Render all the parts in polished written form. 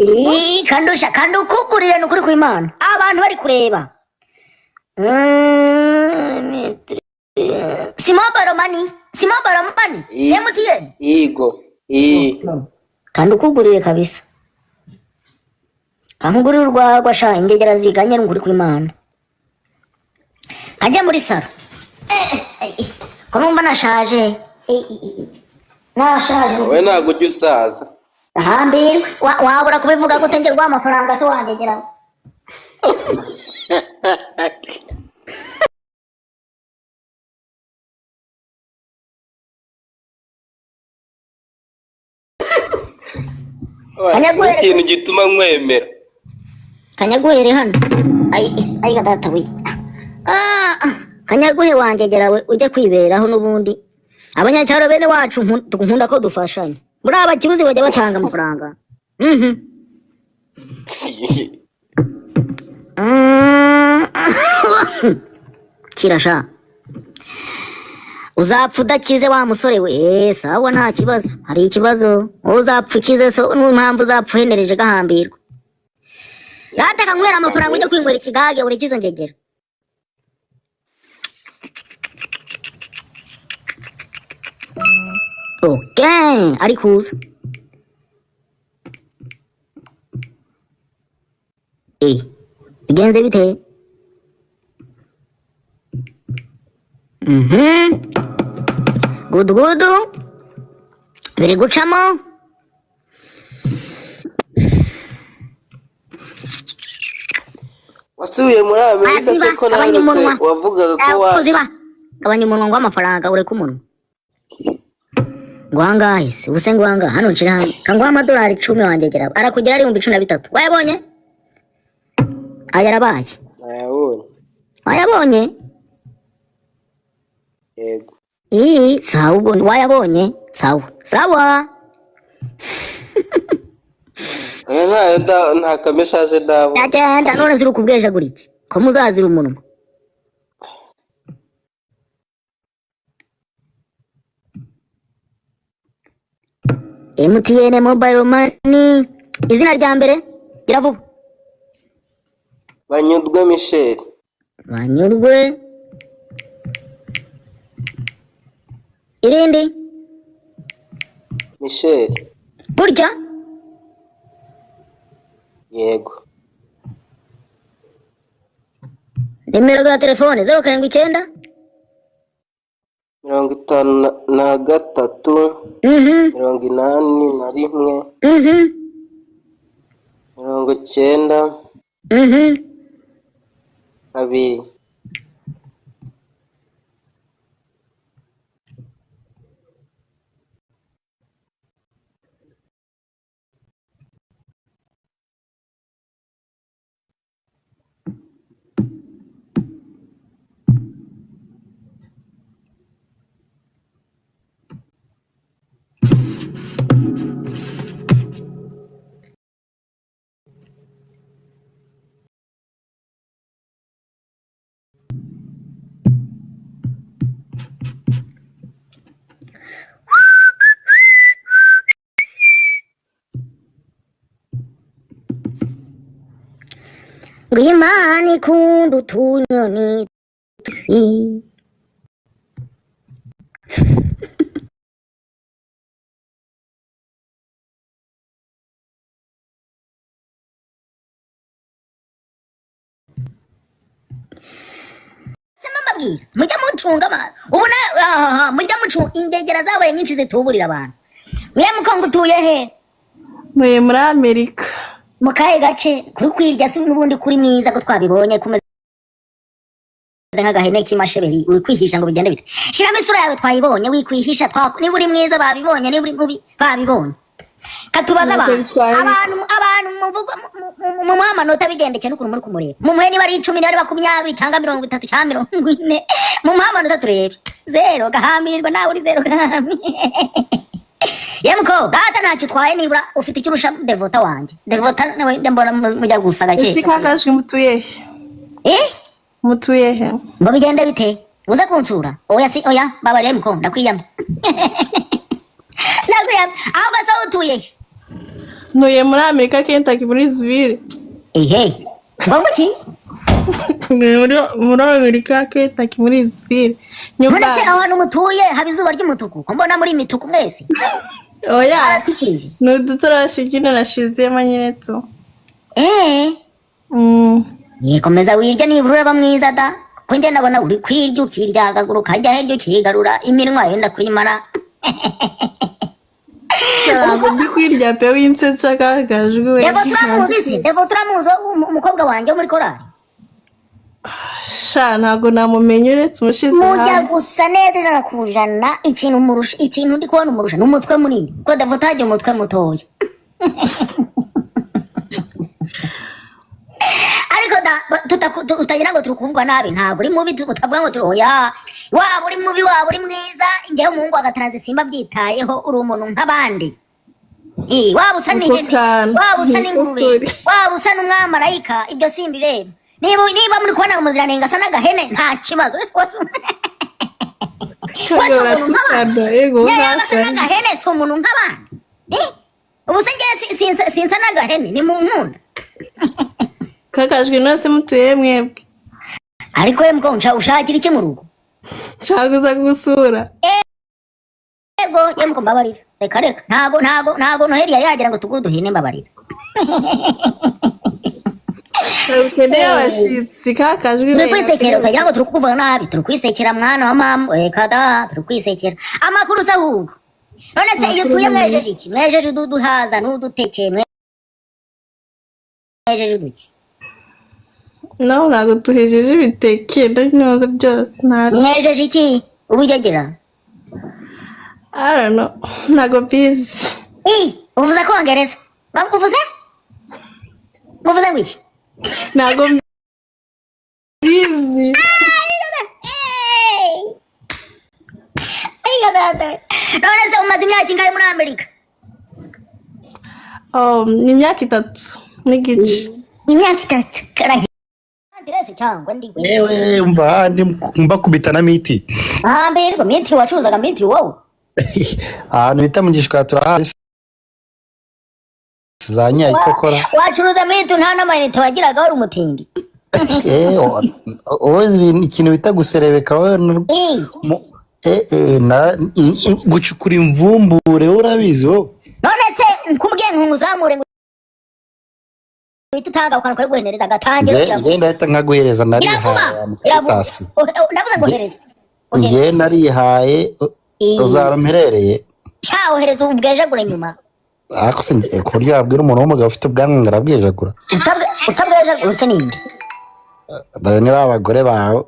Ii, kandusha kandi ukugurire ni ukuri kw'Imana abantu bari kureba. Si mobile money, si mobile money, si MTN. Yego. Eh. Kandi ukugurire kabisa, kankugurire urwagwa sha, ingegera ziganye ni ukuri kw'Imana. Kajya muri saro. Eh, ko numva nashaje. Eh, nashaje. Wowe ntabwo ujya usaza. Ahambirwe. Wabura kubivuga gute nge guha amafaranga se wangegera? Kanyaguhere. Ikintu gituma nkwemera. Kanyaguhere hano. Ai ai data we. Ah, ah, kanyaguhe wangegera we, ujye kwiberaho n'ubundi. Abanyacyaro bene wacu nkunda ko dufashanya. Muri abakiruzi bajya batanga amafaranga. Kirasha. Uzapfa udakize wa musore we. Sawa, nta kibazo. Hari ikibazo. Wowe uzapfa ukize, so n'impamvu uzapfa uhenereje gahambirwa. Rata kanywera amafaranga ujye kwinywera ikigage uri kizo ngegera. Okay, ari kuza. Bigenze bite? Gudu gudu. Biri gucamo. Wasubiye muri Amerika Ziba, se ko nawe gabanya umunwa. wavugaga ko wa Ziba. Gabanya umunwa ngo amafaranga ureke umunwa. Ngo angahe se? Ubuse ngo angahe? Hano nshira hano. Kanguha amadolari 10 wangegera. Arakugera ari 13,000. Wayabonye? Aya arabaye. Nayabonye. Wayabonye? Yego. Ii, sawa ubwo wayabonye? Sawa. Sawa. Oya, ntayo nta kameshaje ndabona. Agenda none ziri kubwejagura iki? Ko muzazira umunwa. MTN Mobile Money. Izina rya mbere gira vuba. Banyurwe Michel. Banyurwe. Irindi Michel. Burya Yego. Nimero za telefone 079 53 81 90 2. Ngo Imana ikunda utunyoni tw'isi. Sema mbabwira mujya mucunga amazi ubu na aha mujya mucunga ingegera zabaye nyinshi zituburira abantu. Mwe mukongo utuye he? Ntuye muri Amerika. Mu kahe gace? Kuri kwirya si n'ubundi kuri mwiza ko twabibonye kumeze nk'agahene k'imasheberi, uri kwihisha ngo bigende bite? Shiramo isura yawe twayibonye, wikwihisha, niba uri mwiza babibonye, niba uri mubi babibonye. Katubaza Ntacyo abantu bitwaye. Abantu muvuga mumuhe amanota bigendekeye n'ukuntu muri kumureba. Mumuhe niba ari 10, niba ari 20 cyangwa 30 cyangwa 40, mumuhe amanota turebe. 0 gahambirwa nawe uri 0 gahambirwa. Yemko data ntacyo utwaye, nibura ufite icyo urusha Devota wanjye. Devota nawe mbona mujya gusa gake. Ese kakajwi mutuye he? Eh? Mutuye he? Ngo bigende bite? Uze kunsura? Oya si oya, baba Yemko ndakwiyamye. Ndakwiyamye. Aho basa utuye he? Ntuye muri Amerika, Kentucky, muri Louisville. Ehe, ngo iki? Ntuye muri Amerika, Kentucky, muri Louisville. None se Nyumba. aho hantu mutuye haba izuba ry'umutuku, ko mbona muri imituku mwese? Oya. Aratukije. Ni udutoroshi nyine nashizemo nyine tu. Nikomeza wirya, nibura uraba mwiza da, kuko njye ndabona uri kwirya ukirya akaguru kajya hirya ukigarura, iminwa yenda kuyimara. Ntabwo ndi kwirya pe, winsetsa kakajwi we. Devo turamuzi se? Devo turamuzi, umukobwa wanjye wo muri korali? Sha, ntabwo namumenya uretse umushize Mujya hamwe. gusa neza 100%. Ikintu umurusha, ikintu ndi kubona umurusha ni umutwe munini, kuko Devo utagira umutwe mutoya. Ariko da utagira ngo turi kuvuga nabi, ntabwo uri mubi, utavuga ngo turi, oya. Waba uri mubi, waba uri mwiza, njyewe umuhungu wa simba byitayeho, uri umuntu nk'abandi. Waba usa Ako n'ihene, kantu. waba usa Ni n'ingurube, ukuri. waba usa n'umwamarayika, ibyo simbireba. Niba muri kubona umuziranenge asa n'agahene, nta kibazo. Uretse ko wese Kagabo umuntu nk'abandi. uratukana, yego. Njyewe yaba asa ntasane. n'agahene, si umuntu nk'abandi? Ubu se njyewe sinsa n'agahene, ni mu nkunda. Kakajwi, nose mutuye mwebwe? Ariko we mukobwa, ushakira iki mu rugo? Nshaka kuza gusura. Yego ye mukobwa, mbabarira, reka reka, ntago Noheli yari yagira ngo tugure uduhene, mbabarira. Ukeneye abashyitsi kakajwi Turi we. kwisekera, utagira ngo turi kukuvuga nabi, turi kwisekera mwana wa mama. Reka da, turi kwisekera. Amakuru se ahubwo? None se iyo Amakuru utuye ni meza. mwejeje iki? Mwejeje uduhaza n'uduteke, mwejeje uduki? No, ntabwo tuhejeje ibiteke ndabinoze byose ntabyo. Mwejeje iki ubugegera? I don't know, ntabwo bizi. Uvuze kongereza? Uvuze ngo uvuze ngo iki? Ntabwo mbizi. Hey! Ariko data we. None se umaze imyaka ingahe muri Amerika? Oh, ni imyaka 3 n'igice. Imyaka 3 karahi aderese cyangwa ndi we? Yewe, umva, ndi mbakubita na miti. Hambere miti, wacuruzaga miti wowe? Ahantu bita mu Gishwa turahazi, za Nyayikokora. Wacuruza miti nta n'amayinite wagiraga, wari umutindi. Eh, wowe ikintu bita guserebeka wowe gucukura imvumbure, wowe urabizi wowe. None se nkubwiye ngo uzamure ngo uhite utanga akantu kari guhenereza gatangira kugira ngo Nge ndahita nkaguhereza. Gira Narihaye vuba, gira vuba. amakaritas. Ndavuze ngo ohereza. Nge narihaye, uzara mperereye. Sha, ohereza ubwejagure nyuma. Ariko se ku buryo wabwira umuntu w'umugabo ufite ubwanwa ngo arabwejagura? Utabwejagura use ninde? Dore niba abagore bawe.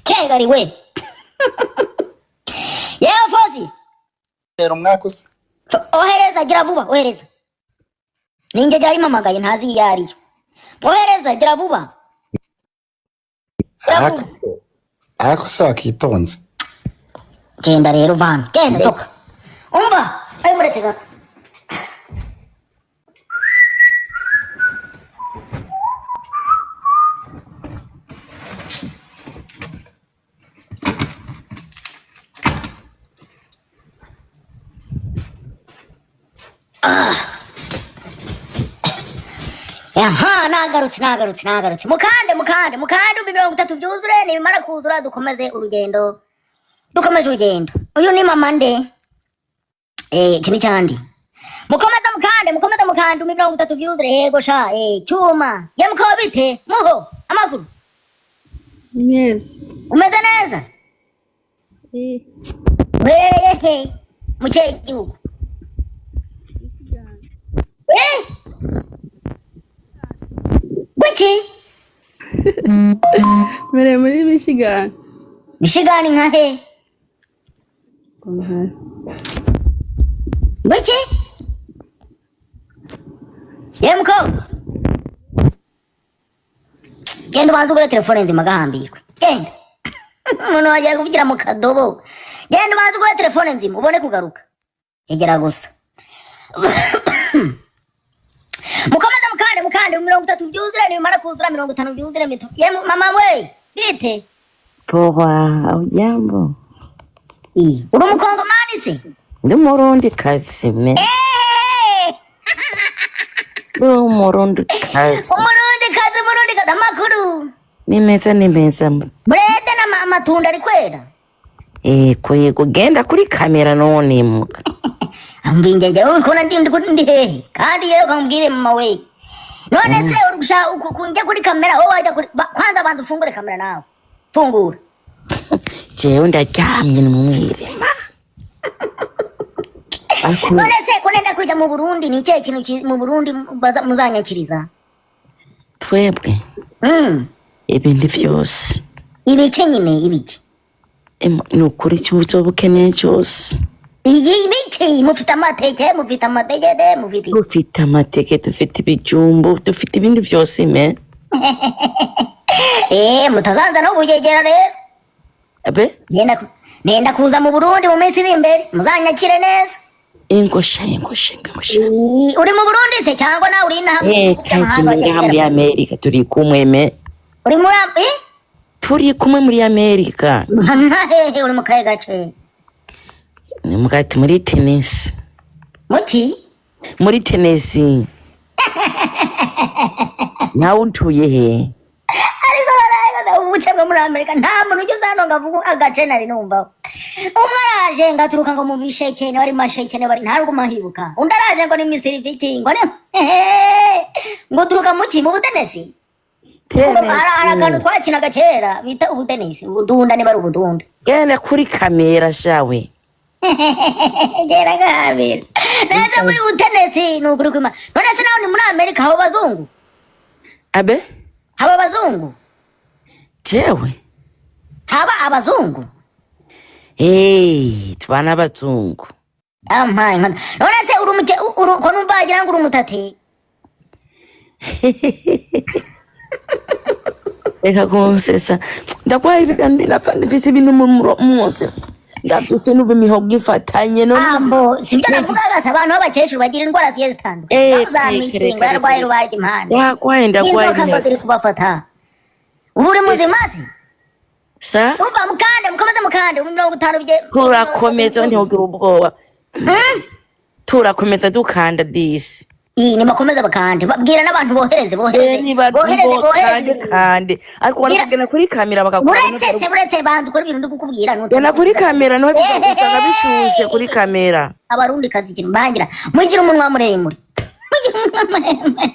Kegari we, yewe fozi. Tera umwaka usa. Ohereza, gira vuba, ohereza. Ninjye gira ntazi iyo ariyo. Ohereza, gira vuba, gira vuba. Ariko se wakitonze? Genda rero, vana, genda, toka. Umva ayo, muretse gato. Aha nagarutse, nagarutse, nagarutse. Mukande, mukande, mukande, 30,000 byuzure. Nibimara kuzura dukomeze urugendo, dukomeje urugendo. Uyu ni mama nde? Iki ni cyandi. Mukomeze mukande, mukomeze mukande, 30,000 byuzure. Yego sha, cyuma ye mukaba bite muho amakuru? Neza. Umeze neza? Uherereye he, mu kihe gihugu? Kuki? Mbere muri Michigan. Michigan nka he? Ohio. Kuki ye mukobwa? Genda ubanze ugure telefone nzima, gahambirwe. Genda, umuntu wagiye kuvugira mu kadobo. Genda ubanze ugure telefone nzima ubone kugaruka. Egera gusa. Mukomeze mukande, mukande 30 byuzure. Nibimara kuzura 50 byuzure ye mama we, bite? Poa, ujambo? Uri umukongomani se? Ndi Murundi kazi me. Ndi Umurundi kazi. Umurundi kazi, umurundi kazi, amakuru? Ni meza, ni meza. Burete na amatunda ari kwera. Yego yego, genda kuri kamera none muka. Ambinjye uri kubona ndi hehe kandi yewe ukambwire mama we. None se uri gushaka kunjya kuri kamera? Wowe wajya kuri kwanza banza ufungure kamera nawe, fungura. Jewe ndaryamye, ni mu mwirima. Ariko None se ko nenda kujya mu Burundi, ni ikihe kintu mu Burundi muzanyakiriza? Twebwe ibindi vyose. Ibiki nyine, ibiki? Ni ukuri icyo uzoba ukeneye cyose. Iyi ibiki? Mufite amateke, mufite amateke, mufite iki? Dufite amateke, dufite ibijumbu, dufite ibindi vyose me. Mutazanza no bugegera rero. Abe? Nenda kuza mu Burundi mu minsi iri imbere, muzanyakire neza. Ingosha, ingosha, ingosha. Uri mu Burundi se cyangwa nawe uri inaha mu bihugu kazi by'amahanga? ngaha muri Amerika turi kumwe me. Uri muri eh? Turi kumwe muri Amerika. Na hehe, uri mu kahe gace? Ni mugati muri Tennessee. Muki? Muri Tennessee. Nawe utuye he? Ariko baragaza ubuce bwo muri Amerika, nta muntu ugeze hano ngo avuge agace nari numvaho. Umwe araje ngo aturuka ngo mu bisheke, niba ari masheke, niba ari ntabwo mahibuka. Undi araje ngo ni misiriviki, ngo ni ngo uturuka muki, mu butenesi. Hari akantu twakinaga kera bita ubutenesi, ubudunda, niba ari ubudunda. Genda kuri kamera shawe. Gera gabira neza muri butenesi, ni ukuri kw'Imana. None se nawe ni muri Amerika, haba abazungu? Abe? Haba abazungu? Jewe. Haba abazungu? Hey, tubana abazungu. Ampaye nka none se uri umuke uri ko numva wagira ngo uri umutate? Reka kunsesa. Ndakwaye ibintu ndafise ibintu mu munsi. Ndafise n'ubu imihogo ifatanye none. Ambo sibyo navugaga se, abantu b'abakecuru bagira indwara zigiye zitandukanye. Za mikingo yarwaye rubaga impande. Ndakwaye, ndakwaye. Inzoka ngo ziri kubafata. Ubu uri muzima se? Sa? Umva, mukande, mukomeze mukande 50 bye. Turakomeza, ntihugire ubwoba. Turakomeza dukanda disi. Iyi nibakomeza bakande, babwira n'abantu bohereze, bohereze, bohereze, kande bohereze. Kande ariko Bwira- wanakugena kuri kamera bakakubona. Uretse se, uretse banza ukora ibintu ndi kukubwira. Gena kuri kamera niho usanga bishushe kuri kamera. Abarundi kazi ikintu bangira, mugira umunwa muremure, mugira umunwa muremure.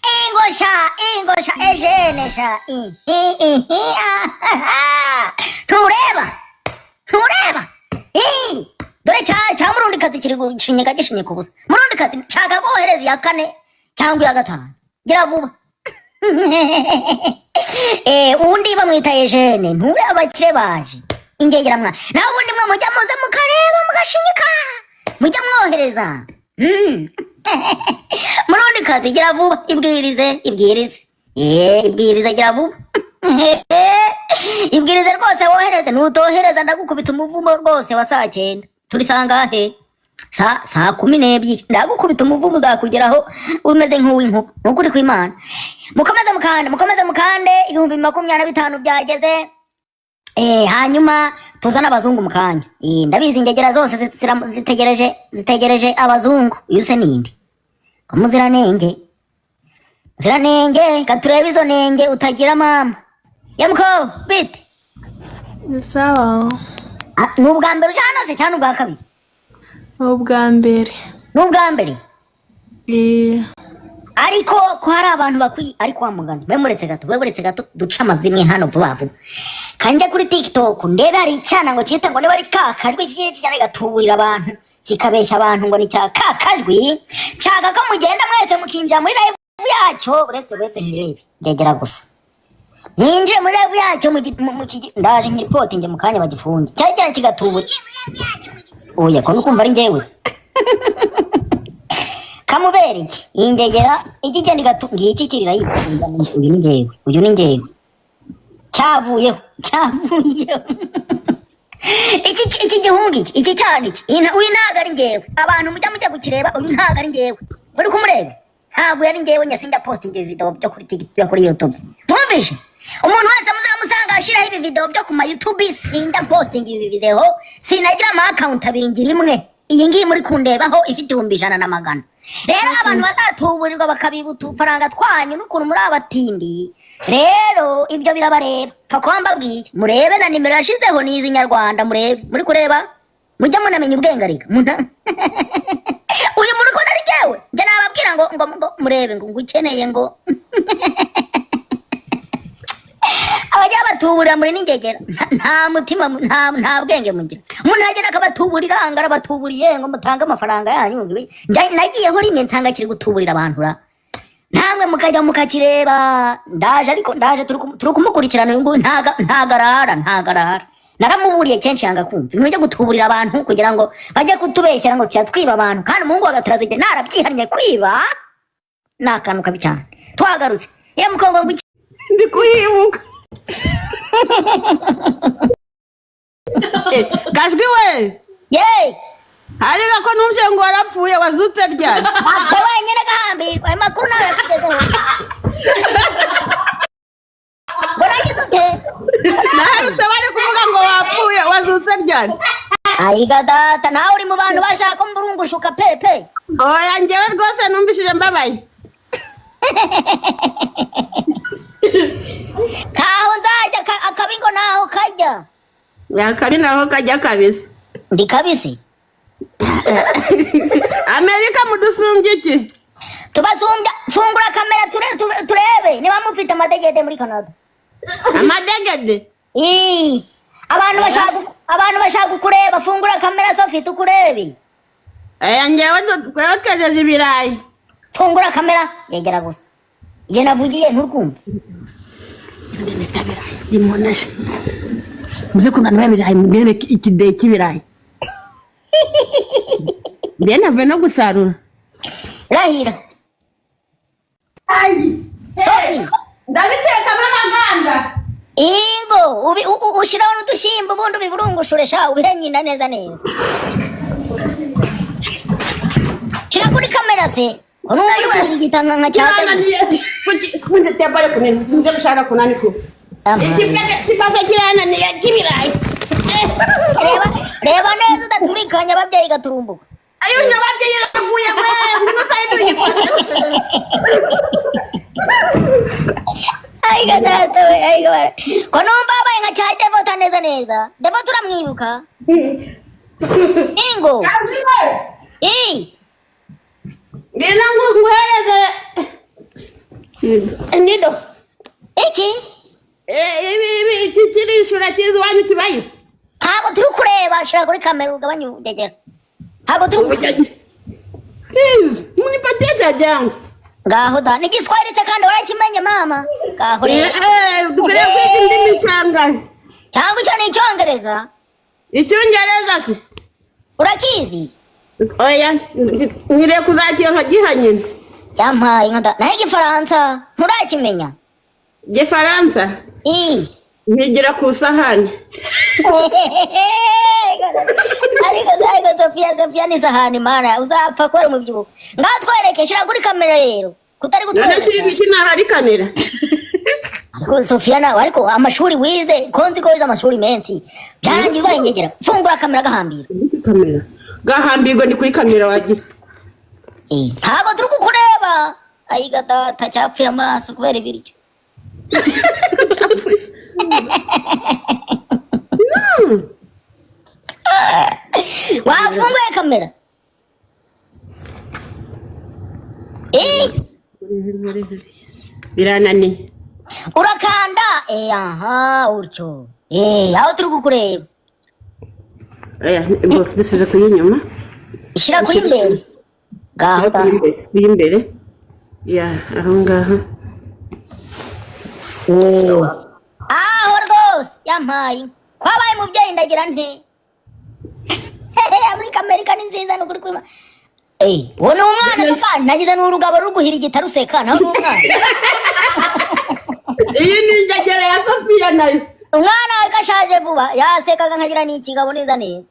Ingosha, ingosha ejene sha i i i i ah, ah, ah. Ntureba, ntureba. I dore cya cya murundi kazi kiri gushinyika, gishinyika ubusa. Murundi kazi nshaka kohereza iya kane cyangwa iya gatanu, gira vuba. Undi bamwita Ejene. Ntureba, abakire baje ingegera mwa. Nawe ubundi mwe mujya muze mukareba mugashinyika, mujya mwohereza. Murundi kazi gira vuba, ibwirize, ibwirize, ibwirize, gira vuba, ibwirize rwose wohereze. Nutohereza ndagukubita umuvumo rwose wa saa 9. Turi sangahe? Saa 12. Ndagukubita umuvumo uzakugeraho umeze nk'uw'inkuba, ni ukuri kw'Imana. Mukomeze mukande, mukomeze mukande, 25,000 byageze. Hanyuma tuzane abazungu mu kanya. Ndabizi ingegera zose zitegereje, zitegereje abazungu. Uyu se ninde? Ko muziranenge, muziranenge, katurebe izo nenge utagira mama. Yamuko bite? Ni sawa. Ah, ni ubwa mbere uje hano se cyangwa ubwa kabiri? Ni ubwa mbere. Ni ubwa mbere? Eh. Ariko ko hari abantu bakwiye, ariko wa mugani we, muretse gato, we muretse gato, duca amazimwe hano vuba vuba. Kanjye kuri TikTok ndebe, hari icyana ngo cyita ngo niba ari ka kajwi kigiye kijyana gatuburira abantu, kikabeshya abantu ngo ni cya ka kajwi. Nshaka ko mugenda mwese mukinjira muri live yacyo. Uretse, uretse ntirebe, ndegera gusa mwinjire muri live yacyo ndaje nkiripote njye mu kanya bagifunge cyari cyane kigatubura. Oya, ko nukumva ari njyewe se? Kamubera iki ingegera ikigenda igatu ngiki kirira. Uyu ni ngewe, uyu ni ngewe. Cyavuyeho, cyavuyeho. Iki gihungu, iki cyana iki. Uyu ntabwo ari ngewe. Abantu mujya kukireba, uyu ntabwo ari ngewe. Muri kumureba, ntabwo yari ngewe. Nyasinjya posting video byo kuri TikTok, byo kuri YouTube. Mwumvishe, umuntu wese muzamusanga ashiraho ibi video byo ku ma YouTube, sinjya posting ibi video. Sinagira ama account abiri, ngira imwe, iyi ngiyi muri kundebaho ifite 100,000. Rero abantu bazatuburirwa bakabiba utufaranga twanyu n'ukuntu muri abatindi, rero ibyo birabareba. Pfa kuba mbabwiye, murebe na nimero yashizeho ni izi nyarwanda. Murebe, muri kureba, mujye munamenya ubwenge. Ariko uyu muri kubona ari jyewe. Njye nababwira ngo murebe ngo ukeneye ngo abajya batuburira muri n'ingegera. Nta mutima, nta bwenge mugira. Umuntu aragenda akabatuburira ngo arabatuburiye, ngo mutange amafaranga yanyu. Nagiyeho rimwe nsanga kiri gutuburira abantu ra, namwe mukajya mukakireba. Ndaje, ariko ndaje, turi kumukurikirana. Uyu nguyu ntagarara, ntagarara. Naramuburiye kenshi yanga kumva. Ibintu byo gutuburira abantu kugira ngo bajye kutubeshyera ngo twiba abantu, kandi umuhungu wa Gatarazi narabyihannye. Kwiba ni akantu kabi cyane. Twagarutse ye mukongo ngo iki? Ndi kuyibuka. Gajwi we! Ye! Ariko ko numvise ngo warapfuye, wazutse ryari? Apfa wenyine agahambirwa. Ayo makuru nawe yakugezeho ngo nagize ute? Naherutse bari kuvuga ngo wapfuye, wazutse ryari? Ayiga data, nawe uri mu bantu bashaka mburungushuka pepe. Oya, njyewe rwose numvishije mbabaye. Ntaho nzajya, akabi ngo ntaho kajya. Akabi naho kajya kabisa. Ndi kabisi. Amerika mudusumbye iki? Tubasumbya, fungura kamera turebe niba mufite amadegede muri Canada. Amadegede? Ii, abantu bashaka kureba. Fungura kamera Sophie, tukurebe. Aya, njyewe twewe twejeje ibirayi. Fungura kamera, yegera gusa. Igihe navugiye nturkumva. Nimuoneshe, muze kunzanira ibirayi, mubwire ikideyi cy'ibirayi. Njye navuye no gusarura. Rahira Sophie. Ndabitekamo amaganda. Ingo ushiraho n'udushyimbo, ubundi ubiburungushure sha, ubihe nyina neza neza. Shira kuri kamera se, ko numva uri kurigita nka cyatari. Ikipasa kirananiye cy'ibirayi. Reba, reba neza udaturikanya ababyeyi gaturumbuka. Ayo, nyababyeyi iraguye we, ngwino sayidi uyifate. Ayiga data we, ayiga bara ko numva abaye nka cya Devota neza neza. Devota uramwibuka? Ingo i Ngwino nguhereze nido. Iki? Ibi iki kirishura kizi iwanyu kibayo? Ntabwo turi kureba. Shira kuri kamera ugabanye ubugegera, ntabwo turi kureba. Please, munipatie cha jangu. Ngaho da, ni igiswahili se kandi warakimenye mama? Ngaho rero. Dukwiriye kwiga indimi cyangwa Cyangwa icyo ni icyongereza? Icyongereza se? Urakizi? Oya, nkwiriye kuzakiyo nkagiha nyina. Yampaye nka da. Naho igifaransa nturakimenya? Igifaransa? Ii. Nkigira ku isahani. Ariko Sofiya, Sofiya ni isahani mana, uzapfa kubera umubyibuho. Ngaho twereke, shira kuri kamera rero kutari None si kutwereka. ibiki ntahari kamera? Ariko Sofiya nawe, ariko amashuri wize, ko nzi ko wize amashuri menshi, byarangiye ubaye ingegera. Fungura kamera gahambira. Kamera gahambirwa, ni kuri kamera wagira. Eh, ntabwo turi kukureba. Ayiga data, cyapfuye amaso kubera ibiryo. Wafunguye kamera? Eh. Birananiye. Urakanda, eh, aha utyo, eh, aho turi kukureba. Oya, dusize kuri inyuma. Ishyira kuri imbere ngaho da. Kuri imbere ya aho ngaho. Aho rwose yampaye kwabaye umubyeyi, ndagira nte? Amerika, Amerika ni nziza, ni ukuri kwima. Eh, uwo ni umwana se kandi nagize n'urugabo ruguhirigita ruseka naho ni umwana. Iyi ni injegere ya Sofiya nayo. Umwana we kashaje vuba, yasekaga nkagira ni ikigabo neza neza.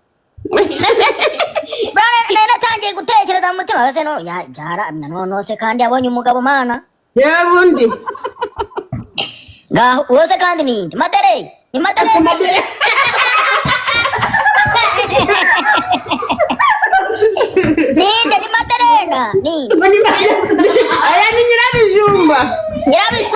Bwana, nari natangiye gutekereza mu mutima base no ya byaramya none se kandi yabonye umugabo mana. Yewe bundi. Ngaho uwo se kandi ni nde? Madere, ni Madere. Ninde ni Maderena? Ninde? Aya ni nyirabijumba. Nyirabisi.